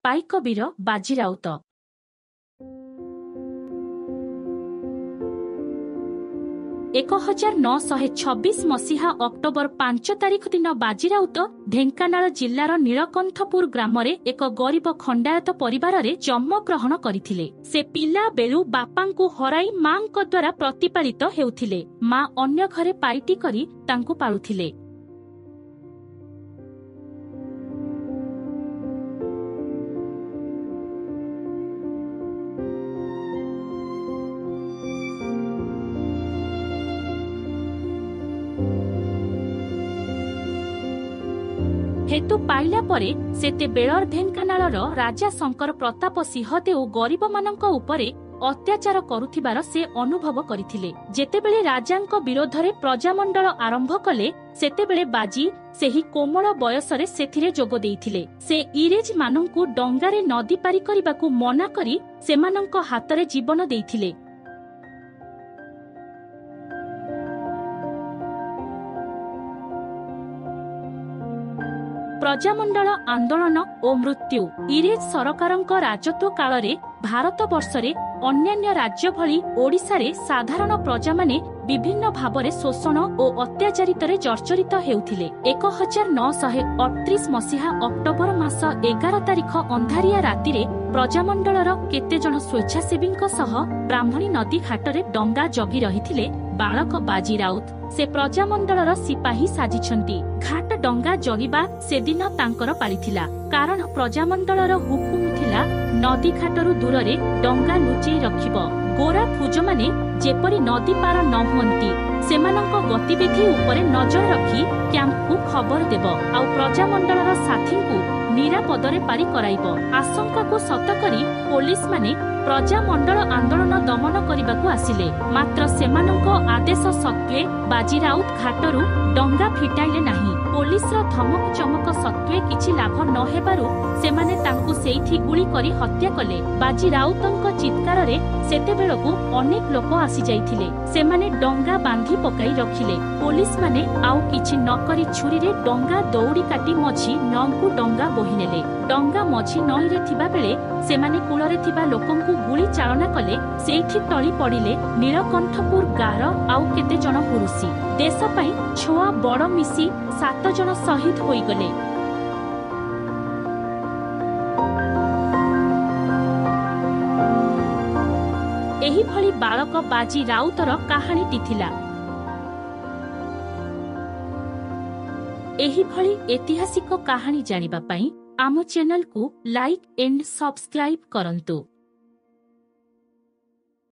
ପାଇକବୀର ବାଜି ରାଉତ। 1926 ମସିହା ଅକ୍ଟୋବର 5 ତାରିଖ ଦିନ ବାଜି ରାଉତ ଢେଙ୍କାନାଳ ଜିଲ୍ଲାର ନୀଳକଣ୍ଠପୁର ଗ୍ରାମରେ ଏକ ଗରିବ ଖଣ୍ଡାୟତ ପରିବାରରେ ଜନ୍ମଗ୍ରହଣ କରିଥିଲେ। ସେ ପିଲା ବେଳୁ ବାପାଙ୍କୁ ହରାଇ ମାଙ୍କ ଦ୍ୱାରା ପ୍ରତିପାଳିତ ହେଉଥିଲେ। ମା ଅନ୍ୟ ଘରେ ପାଇଟି କରି ତାଙ୍କୁ ପାଳୁଥିଲେ। ହେତୁ ପାଇଲା ପରେ ସେତେବେଳର ଢେଙ୍କାନାଳର ରାଜା ଶଙ୍କର ପ୍ରତାପ ସିଂହଦେଓ ଗରିବମାନଙ୍କ ଉପରେ ଅତ୍ୟାଚାର କରୁଥିବାର ସେ ଅନୁଭବ କରିଥିଲେ। ଯେତେବେଳେ ରାଜାଙ୍କ ବିରୋଧରେ ପ୍ରଜାମଣ୍ଡଳ ଆରମ୍ଭ କଲେ, ସେତେବେଳେ ବାଜି ସେହି କୋମଳ ବୟସରେ ସେଥିରେ ଯୋଗ ଦେଇଥିଲେ। ସେ ଇଂରେଜମାନଙ୍କୁ ଡଙ୍ଗାରେ ନଦୀ ପାରି କରିବାକୁ ମନା କରି ସେମାନଙ୍କ ହାତରେ ଜୀବନ ଦେଇଥିଲେ। ପ୍ରଜାମଣ୍ଡଳ ଆନ୍ଦୋଳନ ଓ ମୃତ୍ୟୁ। ଇଂରେଜ ସରକାରଙ୍କ ରାଜତ୍ୱ କାଳରେ ଭାରତବର୍ଷରେ ଅନ୍ୟାନ୍ୟ ରାଜ୍ୟ ଭଳି ଓଡ଼ିଶାରେ ସାଧାରଣ ପ୍ରଜାମାନେ ବିଭିନ୍ନ ଭାବରେ ଶୋଷଣ ଓ ଅତ୍ୟାଚାରିତରେ ଜର୍ଜରିତ ହେଉଥିଲେ। 1938 ମସିହା ଅକ୍ଟୋବର ମାସ 11 ତାରିଖ ଅନ୍ଧାରିଆ ରାତିରେ ପ୍ରଜାମଣ୍ଡଳର କେତେଜଣ ସ୍ୱେଚ୍ଛାସେବୀଙ୍କ ସହ ବ୍ରାହ୍ମଣୀ ନଦୀ ଘାଟରେ ଡଙ୍ଗା ଜଗି ରହିଥିଲେ ବାଳକ ବାଜି ରାଉତ। ସେ ପ୍ରଜାମଣ୍ଡଳର ସିପାହୀ ସାଜିଛନ୍ତି। ଘାଟ ଡଙ୍ଗା ଜଗିବା ସେଦିନ ତାଙ୍କର ପାଳିଥିଲା, କାରଣ ପ୍ରଜାମଣ୍ଡଳର ହୁକୁମ ଥିଲା ନଦୀ ଘାଟରୁ ଦୂରରେ ଡଙ୍ଗା ଲୁଚେଇ ରଖିବ, ଗୋରା ଫୁଜମାନେ ଯେପରି ନଦୀ ପାର ନ ହୁଅନ୍ତି ସେମାନଙ୍କ ଗତିବିଧି ଉପରେ ନଜର ରଖି କ୍ୟାମ୍ପକୁ ଖବର ଦେବ ଆଉ ପ୍ରଜାମଣ୍ଡଳର ସାଥୀଙ୍କୁ ନିରାପଦରେ ପାରି କରାଇବ। ଆଶଙ୍କାକୁ ସତ କରି ପୋଲିସମାନେ ପ୍ରଜାମଣ୍ଡଳ ଆନ୍ଦୋଳନ ଦମନ କରିବାକୁ ଆସିଲେ। ମାତ୍ର ସେମାନଙ୍କ ଆଦେଶ ସତ୍ତ୍ୱେ ବାଜି ରାଉତ ଘାଟରୁ ଡଙ୍ଗା ଫିଟାଇଲେ ନାହିଁ। ପୋଲିସର ଧମକ ଚମକ ସତ୍ତ୍ୱେ କିଛି ଲାଭ ନ ହେବାରୁ ସେମାନେ ତାଙ୍କୁ ସେଇଠି ଗୁଳି କରି ହତ୍ୟା କଲେ। ବାଜି ରାଉତଙ୍କ ଚିତ୍କାରରେ ସେତେବେଳକୁ ଅନେକ ଲୋକ ଆସିଯାଇଥିଲେ। ସେମାନେ ଡଙ୍ଗା ବାନ୍ଧି ପକାଇ ରଖିଲେ। ପୋଲିସମାନେ ଆଉ କିଛି ନ କରି ଛୁରୀରେ ଡଙ୍ଗା ଦଉଡ଼ି କାଟି ମଝି ନଙ୍କୁ ଡଙ୍ଗା ବୋହିନେଲେ। ଡଙ୍ଗା ମଝି ନଈରେ ଥିବାବେଳେ ସେମାନେ କୂଳରେ ଥିବା ଲୋକଙ୍କୁ ଗୁଳି ଚାଳନା କଲେ। ସେଇଠି ଟଳି ପଡ଼ିଲେ ନୀଳକଣ୍ଠପୁର ଗାଁର ଆଉ କେତେ ଜଣ ପୁରୁଷୀ। ଦେଶ ପାଇଁ ଛୁଆ ବଡ଼ ମିଶି 7 ଜଣ ଶହୀଦ ହୋଇଗଲେ। ଏହିଭଳି ବାଳକ ବାଜି ରାଉତର କାହାଣୀଟି ଥିଲା। ଏହିଭଳି ଐତିହାସିକ କାହାଣୀ ଜାଣିବା ପାଇଁ ଆମ ଚ୍ୟାନେଲକୁ ଲାଇକ୍ ଏଣ୍ଡ ସବସ୍କ୍ରାଇବ୍ କରନ୍ତୁ।